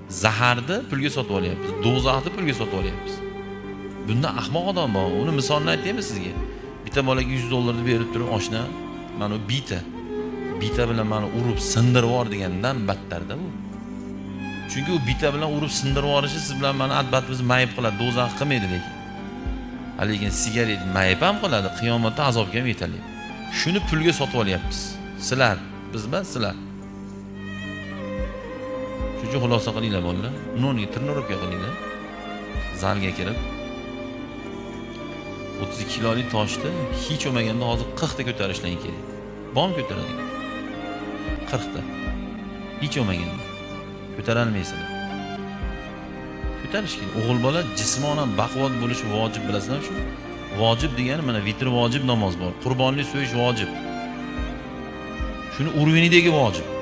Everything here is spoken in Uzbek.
Zaharni pulga sotib olyapmiz, do'zaxni pulga sotib olyapmiz. Bundan ahmoq odam bor. Uni misolini aytaymi sizga? Bitta bolaga $100 berib turib, oshna, mana u bita. Bita bilan meni urib sindirib yubor degandan battarda bu. Chunki u bita bilan urib sindirib yuborishi siz bilan meni adbatimizni mayib qiladi, do'zax qilmaydi lekin. Lekin sigaret mayib ham qiladi, qiyomatda azobga ham yetalaydi. Shuni pulga sotib olyapmiz. Sizlar, biz emas, sizlar. Shuning uchun xulosa qilinglar bolalar. Uni trenirovka qilinglar. Zalga kirib 32 kilolik toshni hech bo'lmaganda hozir 40 ta ko'tarishlaring kerak. Bormi ko'taradigan? 40 ta. Hech bo'lmaganda ko'tara olmaysizlar. Ko'tarish kerak. O'g'il bola jismonan baquvvat bo'lishi vojib, bilasizlarmi shu? Vojib degani mana vitr vojib namoz bor. Qurbonlik so'yish vojib. Shuni urvinidagi vojib.